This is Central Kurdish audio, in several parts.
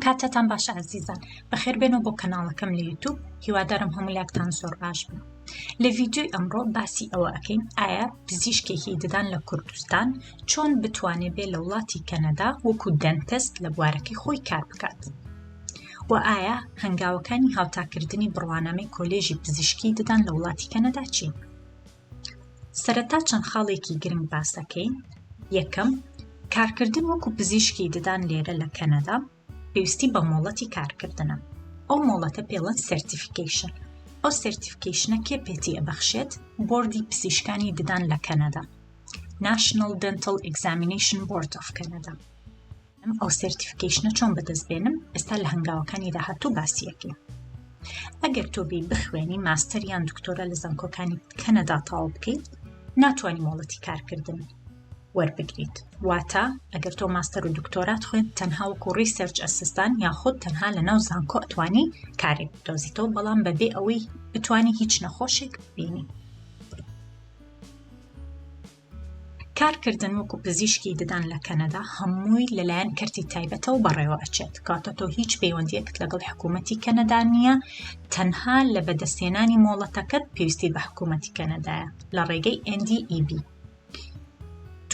کاتتان باش ئازیزان، بەخێربێنەوە بۆ کەناڵەکەم لە یوتوب، هیوادارم هەموو لاکتان زۆر باش بن. لە ڤیدیۆی ئەمڕۆ باسی ئەوە ئەکەین ئایا پزیشکێکی ددان لە کوردستان چۆن بتوانێ بێ لە وڵاتی کەنەدا وەکو dentist لە بوارەکەی خۆی کار بکات و ئایا هەنگاوەکانی هاوتاکردنی بڕوانامەی کۆلێژی پزیشکی ددان لە وڵاتی کەنەدا چین؟ سەرەتا چەند خاڵێکی گرنگ باسەکەین یەکەم کارکردن وەکو پزیشکی ددان لێرە لە کەنەدا پێویستی بە مۆڵەتی کارکردنە ئەو مۆڵەتە پێڵەن certification ئەو certification ە کێ پێتی ئەبەخشێت بۆردی پزیشکانی ددان لە کەنەدا National Dental Examination Board of Canada ئەو certification ە چۆن بەدەست بێنم ئێستا لە هەنگاوەکانی داهاتوو باسی ئەکەین ئەگەر تۆ بی بخوێنی ماستەر یان دکتۆرا لە زانکۆکانی کەنەدا تەواو بکەیت ناتوانانی مۆڵەتی کارکردن وەربگریت واتە ئەگەر تۆ ماستەر و دکتۆرات خوێن تەنها وەکو research assistant یاخود تەنها لە ناو زانکۆ ئەتوانی کارێک بدۆزیتەوە بەڵام بەبێ ئەوەی بتانی هیچ نەخۆشێک ببینی کارکردن وەکو پزیشکی ددان لە کەنەدا هەمووی لەلایەن کەرتی تایبەتەوە بەڕێوە ئەچێت، کەواتە تۆ هیچ پەیوەندیەکت لەگەڵ حکوومەتی کەنەدا نییە، تەنها لە بەدەستهێنانی مۆڵەتەکەت پێویستی بە حکوومەتی کەنەدایە لە ڕێگەی NDEB.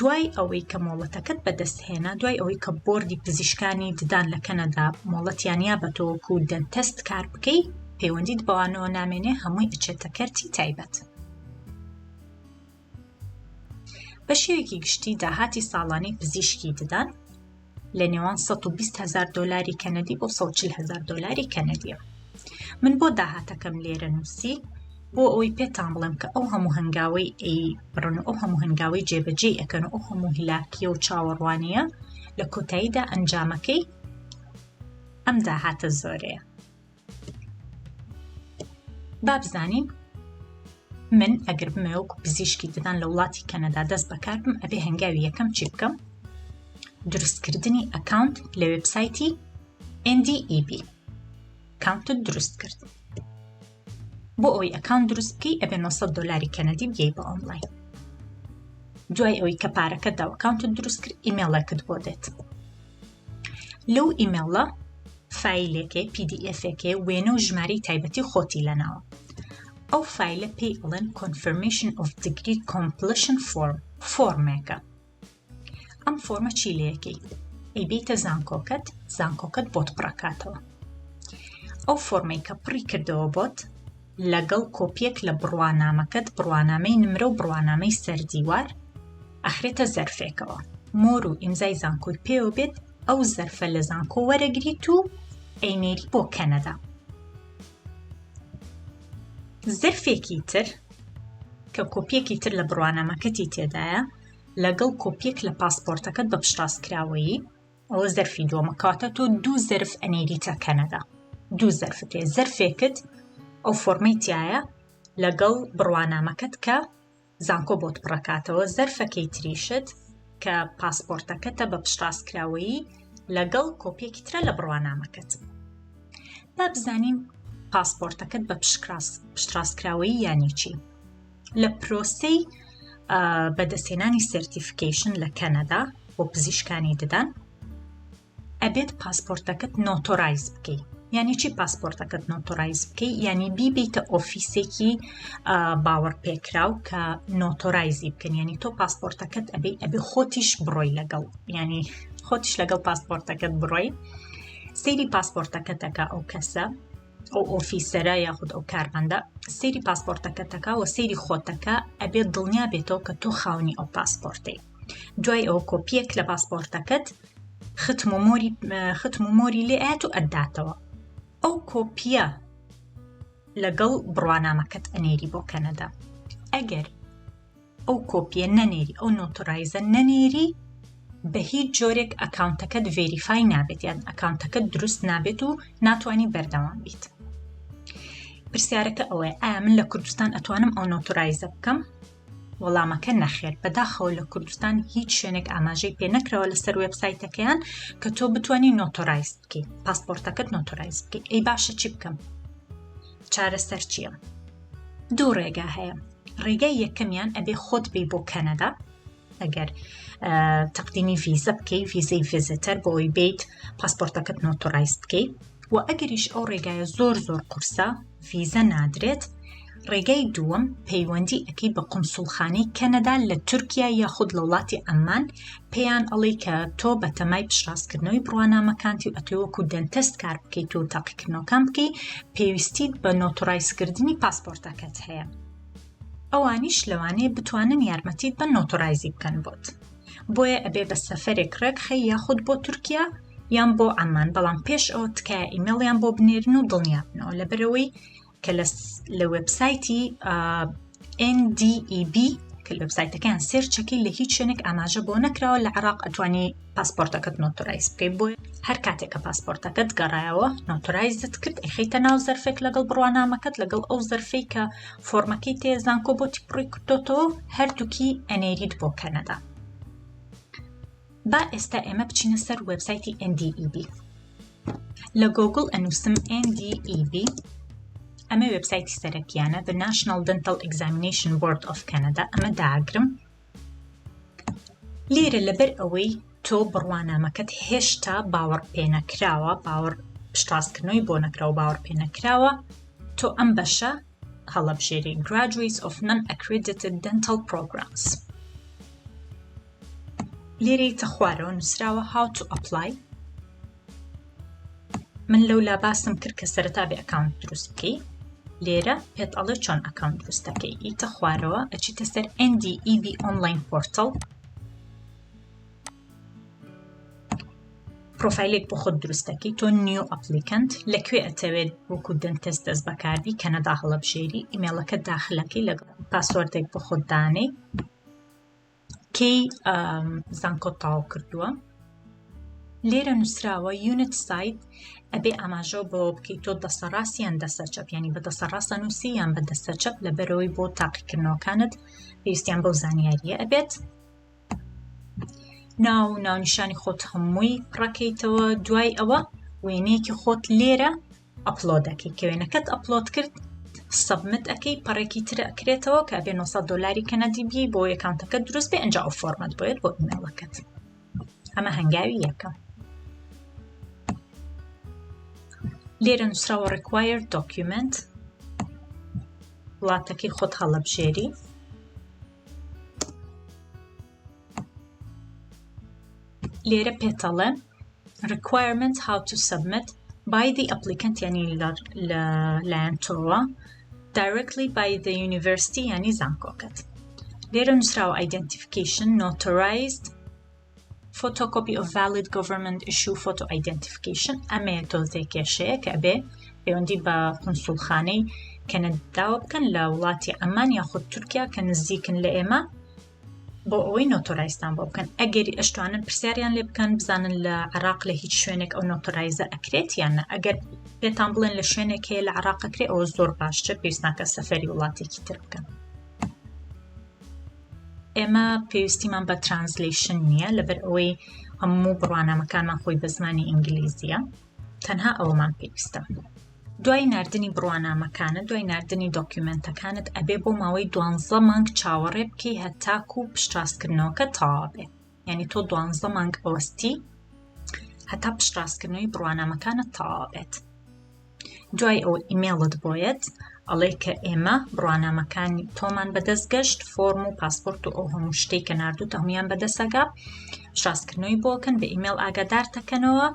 دوای ئەوەی کە مۆڵەتەکەت بەدەستهێنا، دوای ئەوەی کە بۆردی پزیشکانی ددان لە کەنەدا مۆڵەتیان یا بە تۆ وەکو dentist کار بکەی، پەیوەندیت بەوانەوە نامێنێ، هەمووی ئەچێتە کەرتی تایبەت. بە شێوەیەکی گشتی داهاتی ساڵانەی پزیشکی ددان لە نێوان 120 هزار دۆلاری کەنەدی بۆ 140 هزار دۆلاری کەنەدیە من بۆ داهاتەکەم لێرە نووسی بۆ ئەوەی پێتان بڵێم کە ئەو هەموو هەنگاوەی ئەی بڕن و ئەو هەموو هەنگاوەی جێبەجێی ئەکەن و ئەو هەموو هیلاکیە و چاوەڕوانیە لە کۆتاییدا ئەنجامەکەی ئەم داهاتە زۆرەیە با بزانین من ئەگەر بمەوێ وەکو پزیشکی ددان لە وڵاتی کەنەدا دەست بەکار بم ئەبێ هەنگاوی یەکەم چی بکەم دروستکردنی account لە وێبسایتی NDEB account ت دروست کرد بۆ ئەوەی account دروست بکەی ئەبێ 900 دلاری کەنەدی بگەی بە ئۆنلاین دوای ئەوەی کە پارەکە دا account ت دروست کرد ئیمێڵێکت بۆ دێت لەو ئیمێڵە فایلێکێ PDF ێکێ وێنە و ژمارەی تایبەتی خۆتی لەناوە ئەو فایلە پێی ئەڵێن Confirmation of Degree Completion Form فۆرمێکە ئەم فۆرمە چی لەکەی ئەی بیتە زانکۆکەت زانکۆکەت بۆت پڕەکاتەوە ئەو فۆرمەی کە پڕی کردەوە بۆت لەگەڵ کۆپیەک لە بڕوانامەکەت، بڕوانامەی نمرە و بڕوانامەی سەردیوار، ئەخرێتە زەرفێکەوە، مۆر و ئیمزای زانکۆی پێوە بێت، ئەو زەرفە لە زانکۆ وەرەگریت و ئەینێری بۆ کەنەدا. زەرفێکی تر کە کۆپیەکی تر لە بڕوانامەکەتی تێدایە لەگەڵ کۆپیەک لە پاسپۆرتەکەت بە پشتڕاستکراوەیی، ئەوە زەرفی دووەمە کەواتە تۆ دوو زەرف ئەنێریتە کەنەدا دوو زەرفت هەیە زەرفێکت ئەو فۆرمەی تایە لەگەڵ بڕوانامەکەت کە زانکۆ بۆت پڕەکاتەوە زەرفەکەی تریشت کە پاسپۆرتەکەتە بە پشتڕاستکراوەیی لەگەڵ کۆپیەکی ترە لە بڕوانامەکەت با بزانین پاسپۆرتەکەت بە پشتڕاستکراوەیی یانی چی لە پرۆسەی بەدەستهێنانی certification لە کەنەدا بۆ پزیشکانی ددان ئەبێت پاسپۆرتەکەت notarize بکەی یعنی چی پاسپۆرتەکەت notarize بکەی یعنی بیبیتە office ێکی باوەڕ پێکراو کە notarize ی بکەن یعنی تۆ پاسپۆرتەکەت ئەبێ ئەبێ خۆتیش بڕۆی لەگەڵ یعنی خۆتیش لەگەڵ پاسپۆرتەکەت بڕۆی سەیری پاسپۆرتەکەتەکە ئەو کەسە ئەو officer ە یاخود ئەو کارمەندە سەیری پاسپۆرتەکەتەکە و سەیری خۆتەکە ئەبێت دڵنیا بێتەوە کە تۆ خاونی ئەو پاسپۆرتەی دوای ئەو کۆپیەک لە پاسپۆرتەکەت ختم و مۆری ختم و مۆری لێ ئاەت و ئەداتەوە ئەو کۆپیە لەگەڵ بڕوانامەکەت ئەنێری بۆ کەنەدا ئەگەر ئەو کۆپیە نەنێری ئەو notarize ە نەنێری بە هیچ جۆرێک account ەکەت verify نابێت یان account ەکەت دروست نابێت و ناتوانانی بەردەوام بیت پرسیارەکە ئەوەیە ئایا من لە کوردستان ئەتوانم ئەو notarize ە بکەم وەڵامەکە نەخێر بەداخەوە لە کوردستان هیچ شوێنێک ئاماژەی پێ نەکراوە لەسەر وێبسایتەکەیان کە تۆ بتانی notarize بکەیت پاسپۆرتەکەت notarize بکەیت ئەی باشە چی بکەم چارەسەر چییە؟ دوو ڕێگا هەیە ڕێگای یەکەمیان ئەبێ خۆت بی بۆ کەنەدا. ئەگەر تەقدیمی ڤیزە بکەی ڤیزەی visitor بۆ ئەوەی بیت پاسپۆرتەکەت notarize بکەی و ئەگەریش ئەو ڕێگایە زۆر زۆر قورسە ڤیزە نادرێت ڕێگای دووەم پەیوەندی ئەکەی بە قونسوڵخانەی کەنەدا لە تورکیا یاخود لە وڵاتی عەممان پێیان ئەڵێی کە تۆ بەتەمای پشتڕاستکردنەوەی بڕوانامەکانتی و ئەتەوێ وەکو dentist کار بکەیت و تاقیکردنەوەکان بکەی پێویستیت بە notarize کردنی پاسپۆرتەکەت هەیە ئەوانیش لەوانەیە بتوانن یارمەتیت بە notarize ی بکەن بۆت بۆیە ئەبێ بە سەفەرێک ڕێکخەی یاخود بۆ تورکیا یان بۆ عەمان بەڵام پێش ئەوە تکایە ئیمێڵیان بۆ بنێرن و دڵنیابنەوە لەبەرەوەی کە لە وێبسایتی NDEB کە لە وێبسایتەکەیان search ەکەی لە هیچ شوێنێک ئاماژە بۆ نەکراوە لە عراق ئەتوانی پاسپۆرتەکەت notarize بکەیت بۆیە هەر کاتێک کە پاسپۆرتەکەت گەڕایەوە notarize ت کرد ئەیخەیتە ناو زەرفێک لەگەڵ بڕوانامەکەت لەگەڵ ئەو زەرفەی کە فۆرمەکەی تێ زانکۆ بۆتی پڕی کردۆتەوە هەردووکی ئەنێریت بۆ کەنەدا با ئێستا ئێمە بچینە سەر وێبسایتی NDEB لە گۆگڵ ئەنووسم NDEB ئەمە وێبسایتی سەرەکیانە The National Dental Examination Board of Canada ئەمە داگرم لێرە لەبەر ئەوەی تۆ بڕوانامەکەت هێشتا باوەڕ پێنەکراوە باوەڕ پشتڕاستکردنەوەی بۆ نەکراوە باوەڕ پێنەکراوە تۆ ئەم بەشە هەڵەبژێری Graduates of Non-Accredited Dental Programs لێرەی تە خوارەوە نووسراوە How to Apply من لەولا باسم کرد کە سەرەتا بێ account دروست بکەی لێرە پێت ئەڵێ چۆن account دروست دەکەی ئیتە خوارەوە ئەچیتە سەر NDEB Online Portal پرۆفایلێک بۆ خۆت دروست دەکەی تۆ new applicant لەکوێ ئەتەوێت وەکو dentist دەست بەکاربی کەنەدا هەڵەبژێری ئیمێڵەکە داخلەکەی لەگەڵ password ێک بۆ خۆت دانێی کەی زانکۆت تەواو کردووە لێرە نووسراوە unit side ئەبێ ئاماژە بەوە بکەیت تۆ دەسە ڕاست یان دەسە چەپ ینی بە دەسە ڕاستە نووسی یان بە دەسە چەپ لەبەرەوەی بۆ تاقیکردنەوەکانت پێویستیان بەو زانیاریە ئەبێت ناو ناونیشانی خۆت هەمووی پڕەکەیتەوە دوای ئەوە وێنەیەکی خۆت لێرە upload ئەکەی کە وێنەکەت upload کرد submit ئەکەی پەڕێکی تر ئەکرێتەوە کە ئەبێ 900 دۆلاری کەنەدی بی بۆ account ەکەت دروست بێ ئەنجا ئەو فۆرمەت بۆیت بۆ ئیمێڵەکەت ئەمە هەنگاوی یەکەم لێرە نووسراوە required document وڵاتەکەی خۆت هەڵەبژێری لێرە پێتەڵێ requirement how to submit by the applicant یعنی لە لایەن تۆوە directly by the university یعنی زانکۆکەت لێرە نووسراوە identification notarized photocopy of valid government issue photo identification ئەمەیە تۆزێ کێشەیە کە ئەبێ پەیوەندی بە قونسوڵخانەی کەنەداوە بکەن لە وڵاتی عەمان یاخود تورکیا کە نزیکن لە ئێمە بۆ ئەوەی notarize تان بۆ بکەن ئەگەر ئەشتوانن پرسیاریان لێ بکەن بزانن لە عراق لە هیچ شوێنێک ئەو notarize ە ئەکرێت یان نە ئەگەر پێتان بڵێن لە شوێنێک هەیە لە عراق ئەکرێ ئەوە زۆر باشتر پێویست ناکە سەفەری وڵاتێکی تر بکەن ئێمە پێویستیمان بە translation نییە لەبەر ئەوەی هەموو بڕوانامەکانمان خۆی بە زمانی ئینگلیزیە تەنها ئەوەمان پێویستە دوای ناردنی بڕوانامەکانت دوای ناردنی document ەکانت ئەبێ بۆ ماوەی دوانزە مانگ چاوەڕێ بکەی هەتاکو پشتڕاستکردنەوەکە تەواو بێ یعنی تۆ دوانزە مانگ ئەوەستی هەتا پشتڕاستکردنەوەی بڕوانامەکانت تەواو بێت دوای ئەو ئیمێڵت بۆیەت ئەڵێ کە ئێمە بڕوانامەکانی تۆمان بەدەست گەشت فۆرم و پاسپۆرت و ئەو هەموو شتێک کە ناردوتە هەمویان بەدەستەگا پشتڕاستکردنەوەی بۆکەن بە ئیمێڵ ئاگادارتەکەنەوە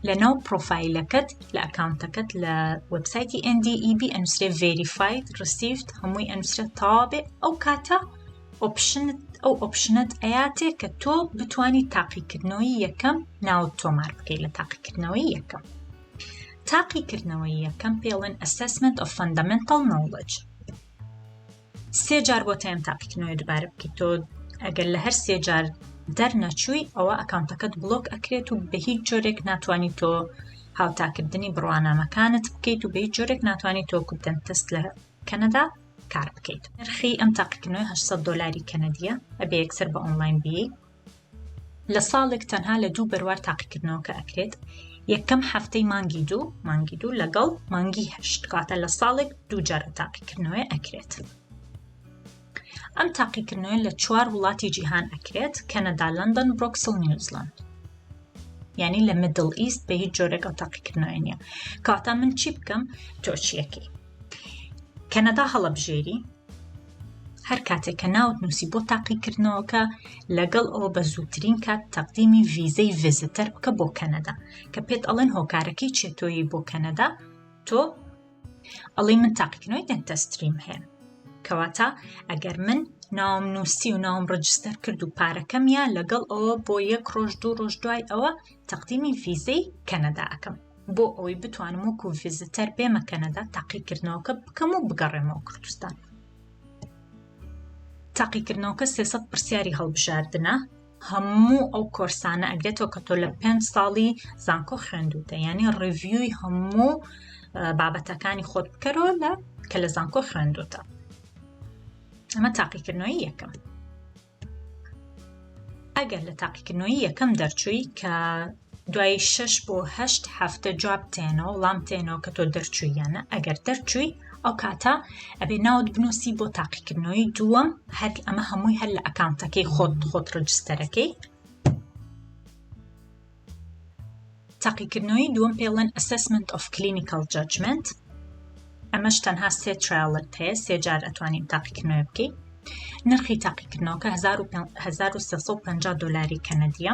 لەناو پرۆفایلەکەت لە account ەکەت لە وێبسایتی NDEB ئەنووسرێ verified received هەمووی ئەنووسرێت تەواو بێ ئەو کاتە option ت ئەو option ەت ئەیاتێ کە تۆ بتانی تاقیکردنەوەی یەکەم ناوت تۆمار بکەیت لە تاقیکردنەوەی یەکەم تاقیکردنەوەی یەکەم پێڵێن Assessment of Fundamental Knowledge سێ جار بۆ تایم تاقیکردنەوەی دووبارە بکەیت تۆ ئەگەر لە هەر سێ جار دەرنەچووی ئەوە account ەکەت بڵۆک ئەکرێت و بە هیچ جۆرێک ناتوانانی تۆ هاوتاکردنی بڕوانامەکانت بکەیت و بە هیچ جۆرێک ناتوانانی تۆ وەکو dentist لە کەنەدا کار بکەیت نرخی ئەم تاقیکردنەوەی 800 دۆلاری کەنەدیە ئەبێ یەکسەر بە ئۆنلاین بی لە ساڵێک تەنها لە دوو بەروار تاقیکردنەوەکە ئەکرێت یەکەم هەفتەی مانگی دوو مانگی دوو لەگەڵ مانگی هەشت کاتە لە ساڵێک دوو جار تاقیکردنەوەی ئەکرێت. ئەم تاقیکردنەوە لە چوار وڵاتی جیهان ئەکرێت، کەنەدا، لەندەن، برۆکسل، نیوزلەند. یعنی لە Middle East بە هیچ جۆرێک ئەو تاقیکردنەوەی نییە. کەواتە من چی بکەم تۆ چیەکەی؟ کەنەدا هەڵەبژێری هەر کاتێک کە ناوت نووسی بۆ تاقیکردنەوەکە لەگەڵ ئەوە بە زووترین کات تەقدیمی ڤیزەی visitor بکە بۆ کەنەدا کە پێت ئەڵێن هۆکارەکەی چیە تۆی بۆ کەنەدا تۆ ئەڵێی من تاقیکردنەوەی dentistry م هەیە کەواتە ئەگەر من ناوم نووسی و ناوم register کرد و پارەکەم یا لەگەڵ ئەوە بۆ یەک ڕۆژ دوو ڕۆژ دوای ئەوە تەقدیمی ڤیزەی کەنەدا ئەکەم بۆ ئەوەی بتوانم وەکو visitor بێمە کەنەدا تاقیکردنەوەکە بکەم و بگەڕێمەوە کوردستان. تاقیکردنەوەکە 300 پرسیاری هەڵبژاردنە هەموو ئەو کۆرسانە ئەگرێتەوە کە تۆ لە پێنج ساڵی زانکۆ خوێندوتە یعنی review ی هەموو بابەتەکانی خۆت بکەرەوە لە کە لە زانکۆ خوێندوتە ئەمە تاقیکردنەوەی یەکەم ئەگەر لە تاقیکردنەوەی یەکەم دەرچووی کە دوای شش بۆ هەشت هەفتە جواب تێنەوە وڵام تێنەوە کە تۆ دەرچووی یانە ئەگەر دەرچووی ئەو کاتە ئەبێ ناوت بنووسی بۆ تاقیکردنەوەی دووەم هەر ئەمە هەمووی هەر لە account ەکەی خۆت خۆت register ەکەی تاقیکردنەوەی دووەم پێڵێن Assessment of Clinical Judgment ئەمەش تەنها سێ trial ت هەیە سێ جار ئەتوانین تاقیکردنەوە بکەیت نرخی تاقیکردنەوەکە 1350 دلاری کەنەدیە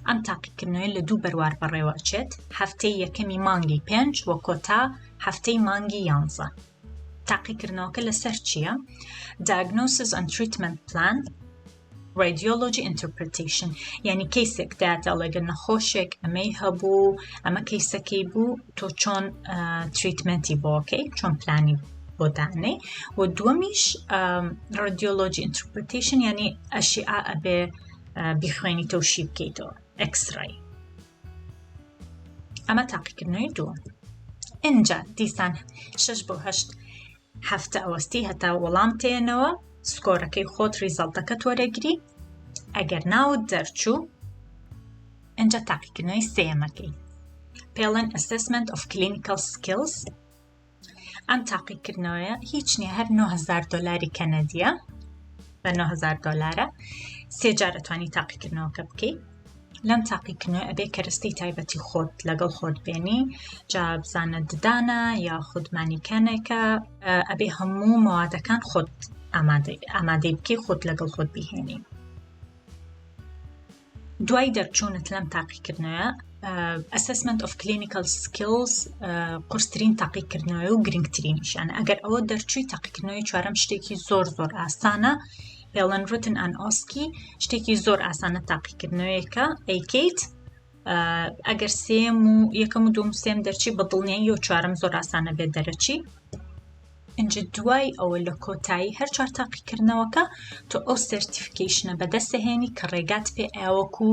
ئەم تاقیکردنەوەی لە دوو بەروار بەڕێوە ئەچێت هەفتەی یەکەمی مانگی پێنج و کۆتا هەفتەی مانگی یانزە تاقیکردنەوەکە لەسەر چییە؟ Diagnosis and Treatment Plan Radiology Interpretation یعنی case ێک داتە ئەڵێگە نەخۆشێک ئەمەی هەبوو ئەمە case ەکەی بوو تۆ چۆن treatment ی بۆکەی چۆن پلانی بۆ دانێ و دووەمیش Radiology Interpretation یعنی ئەشیعە ئەبێ بیخوێنیتەوە شی بکەیتەوە X-ray ئەمە تاقیکردنەوەی دووەم ئینجا دیسان شش بۆ هەشت هەفتە ئەوەستی هەتا وەڵام تێنەوە score ەکەی خۆت result ەکەت وەرەگری ئەگەر ناوت دەرچوو ئینجا تاقیکردنەوەی سێیەمەکەی پێڵێن Assessment of Clinical Skills ئەم تاقیکردنەوەیە هیچ نییە هەر 9000 دلاری کەنەدیە بە 9000 دلارە سێ جار ئەتوانی تاقیکردنەوەکە بکەیت لەم تاقیکردنەوە ئەبێ کەرەستەی تایبەتی خۆت لەگەڵ خۆت بێنی جا بزانە ددانە یا خودمانیکەنێکە ئەبێ هەموو مەوادەکان خۆت ئامادەی بکەی خۆت لەگەڵ خۆت بیهێنی دوای دەرچوونت لەم تاقیکردنەوە Assessment of Clinical Skills قورسترین تاقیکردنەوەی و گرنگترینیشیان ئەگەر ئەوە دەرچووی تاقیکردنەوەی چوارەم شتێکی زۆر زۆر ئاسانە پێڵەن Written and OSCE شتێکی زۆر ئاسانە تاقیکردنەوەیەکە ئەیکەیت ئەگەر سێم و یەکەم و دوم سێم دەرچی بە دڵنیایی و چوارەم زۆر ئاسانە بێت دەرەچی ئینجا دوای ئەوە لە کۆتایی هەر چوار تاقیکردنەوەکە تۆ ئەو certification ە بەدەستەهێنی کە ڕێگات پێ ئاوەکو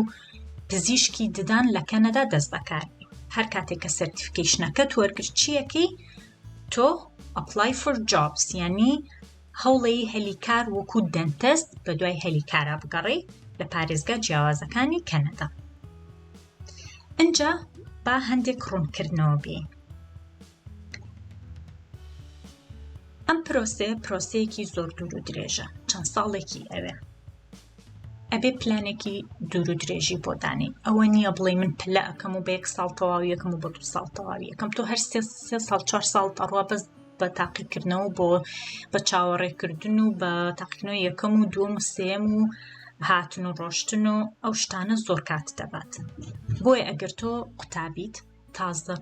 پزیشکی ددان لە کەنەدا دەست بەکار هەر کاتێک کە certification ەکەت وەرگرت چیەکەی تۆ apply for jobs یعنی هەوڵی هەلی کار وەکو dentist بە دوای هەلی کارا بگەڕێی لە پارێزگا جیاوازەکانی کەنەدا. ئینجا با هەندێک ڕوونکردنەوە بێین. ئەم پرۆسەیە پرۆسەیەکی زۆر دوور و درێژە چەند ساڵێکی ئەوێ ئەبێ پلانێکی دوور و درێژی بۆ دانێی ئەوە نییە بڵێ من پلە ئەەکەم و بە یەک ساڵ تەواو یەکەم و بە دو ساڵ تەواوی یەکەم تۆ هەر سێ ساڵ چوار ساڵ ئەڕوا بەس بە تاقیکردنەوە بۆ بە چاوەڕێکردن و بە تاقیکردنەوە یەکەم و دووەم و سێم و هاتن و ڕۆشتن و ئەو شتانە زۆر کات دەبات بۆیە ئەگەر تۆ قوتابیت تازە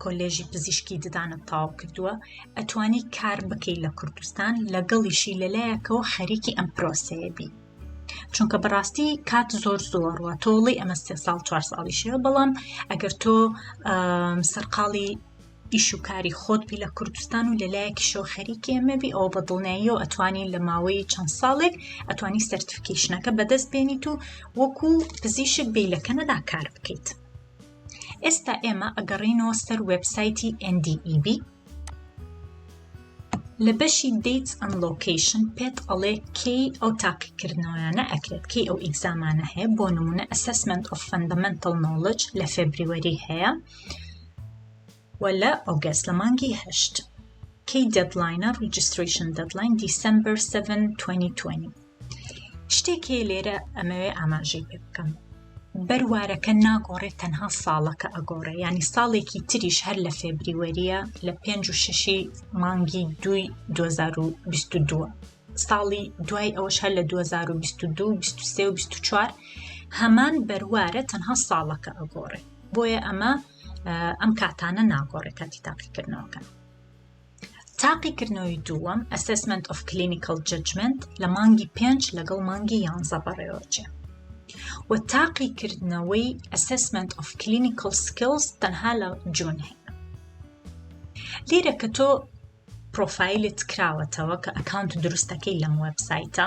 کۆلێژی پزیشکی ددانت تەواو کردووە ئەتوانی کار بکەی لە کوردستان لەگەڵیشی لەلایەکەوە خەریکی ئەم پرۆسەیە بی چونکە بەڕاستی کات زۆر زۆڕوە تۆڵی ئەمە سێ ساڵ چوار ساڵیشەیە بەڵام ئەگەر تۆ سەرقاڵی ئیش و کاری خۆت بی لە کوردستان و لەلایەکیشەوە خەریکی ئەمە بی ئەوە بە دڵنیاییەوە ئەتوانی لە ماوەی چەند ساڵێک ئەتوانی certification ەکە بەدەست بێنیت و وەکو پزیشک بی لە کەنەدا کار بکەیت. ئێستا ئێمە ئەگەڕێینەوە سەر وێبسایتی NDEB لە بەشی Dates and Location پێت ئەڵێ کەی ئەو تاقیکردنەوەیانە ئەکرێت کەی ئەو exam انە هەیە بۆ نمونە Assessment of Fundamental Knowledge لە February هەیە و لە August لە مانگی هەشت. کەی deadline ە registration deadline December 7 2020 شتێک هەیە لێرە ئەمەوێ ئاماژەی پێ بکەم بەروارەکە ناگۆڕێت تەنها ساڵەکە ئەگۆڕێ ینی ساڵێکی تریش هەر لە February یە لە پێنج و شەشی مانگی دوی 2022 ساڵی دوای ئەوەش هەر لە 2022 23 و 24 هەمان بەروارە تەنها ساڵەکە ئەگۆڕێ بۆیە ئەمە ئەم کاتانە ناگۆڕێ کاتی تاقیکردنەوەکە تاقیکردنەوەی دووەم Assessment of Clinical Judgment لە مانگی پێنج لەگەڵ مانگی یانزە بەڕێوەچێ و تاقیکردنەوەی Assessment of Clinical Skills تەنها لە June هەیە لێرە کە تۆ پرۆفایلت کراوەتەوە کە account دروستەکەی لەم وێبسایتە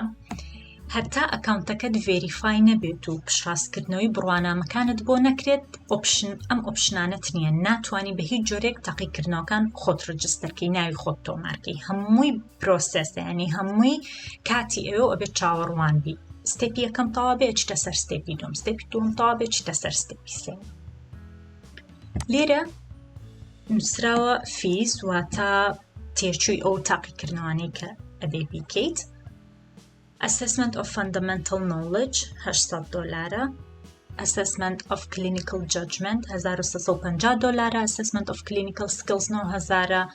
هەتا ئەکاونتەکەت verify نەبێت و پشتڕاستکردنەوەی بڕوانامەکانت بۆ نەکرێت option ئەم option انەت نییە ناتوانانی بە هیچ جۆرێک تاقیکردنەوەکان خۆت register کەی ناوی خۆت تۆمارکەی هەمووی process ە ینی هەمووی کاتی ئەوێ و ئەبێت چاوەڕوان بی step ی یەکەم تەوا بێ چتە سەر step ی دوم step ی دوم تەوا بێ چتە سەر step ی سێ لێرە نووسراوە fees واتە تێچووی ئەو تاقیکردنەوانەی کە ئەبێ بیکەیت Assessment of Fundamental Knowledge 800 دۆلارە Assessment of Clinical Judgment 1350 دۆلارە Assessment of Clinical Skills 9000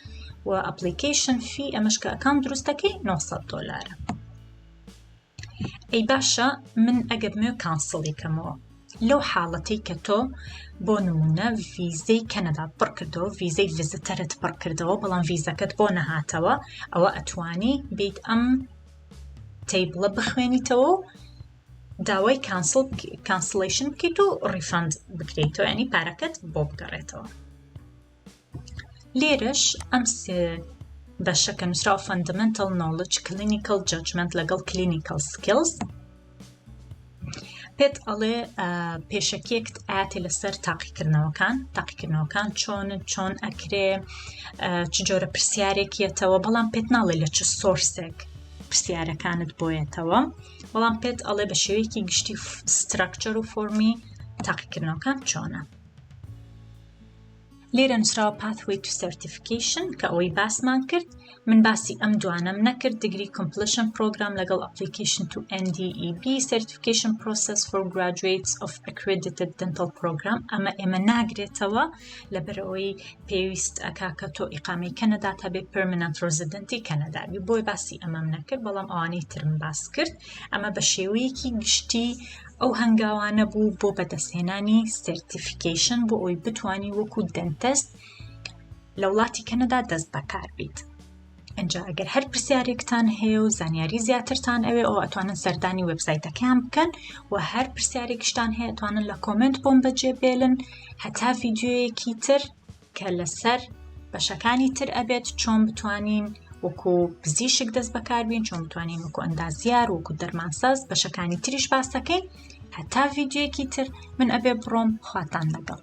و Application Fee ئەمەش کە account دروستەکەی 900 دۆلارە ئەی باشە من ئەگەر بمەوێ cancel ی کەمەوە لەو حاڵەتەی کە تۆ بۆ نمونە ڤیزەی کەنەدات پڕ کردەوە ڤیزەی visitor ت پڕ کردەوە بەڵام ڤیزەکەت بۆ نەهاتەوە ئەوە ئەتوانی بیت ئەم table ە بخوێنیتەوە و داوای cancel cancellation بکەیت و refund بکرێتەوە ینی پارەکەت بۆ بگەڕێتەوە لێرەش ئەم سێ بەشە کە نووسراوە Fundamental Knowledge Clinical Judgment لەگەڵ Clinical Skills پێت ئەڵێ پێشەکیەکت ئاتی لەسەر تاقیکردنەوەکان تاقیکردنەوەکان چۆن چۆن ئەکرێ چ جۆرە پرسیارێکیەتەوە بەڵام پێت ناڵێ لە چ source ێک پرسیارەکانت بۆیەتەوە بەڵام پێت ئەڵێ بە شێوەیەکی گشتی structure و فۆرمی تاقیکردنەوەکان چۆنە لێرە نووسراوە Pathway to Certification کە ئەوەی باسمان کرد من باسی ئەم دوانەم نەکرد Degree Completion Program لەگەڵ Application to NDEB Certification Process for Graduates of Accredited Dental Program ئەمە ئێمە ناگرێتەوە لەبەرئەوەی پێویست ئەکا کە تۆ ئیقامەی کەنەدات هەبێ Permanent Resident ی کەنەدا بی بۆی باسی ئەمەم نەکرد بەڵام ئەوانەی ترم باس کرد ئەمە بە شێوەیەکی گشتی ئەو هەنگاوانە بوو بۆ بەدەستهێنانی certification بۆ ئەوی بتانی وەکو dentist لە وڵاتی کەنەدا دەست بەکار بیت. ئینجا ئەگەر هەر پرسیارێکتان هەیە و زانیاری زیاترتان ئەوێ ئەو ئەتوانن سەردانی وێبسایتەکەیان بکەن و هەر پرسیارێکشتان هەیە ئەتوانن لە comment بۆم بەجێ بێلن هەتا ڤیدیۆیەکی تر کە لەسەر بەشەکانی تر ئەبێت چۆن بتوانین وەکو پزیشک دەست بەکاربین چۆن بتوانین وەکو ئەندازیار وەکو دەرمانساز بەشەکانی تریش باسەکەین هەتا ڤیدیۆیەکی تر من ئەبێ بڕۆم خواتان لەگەڵ.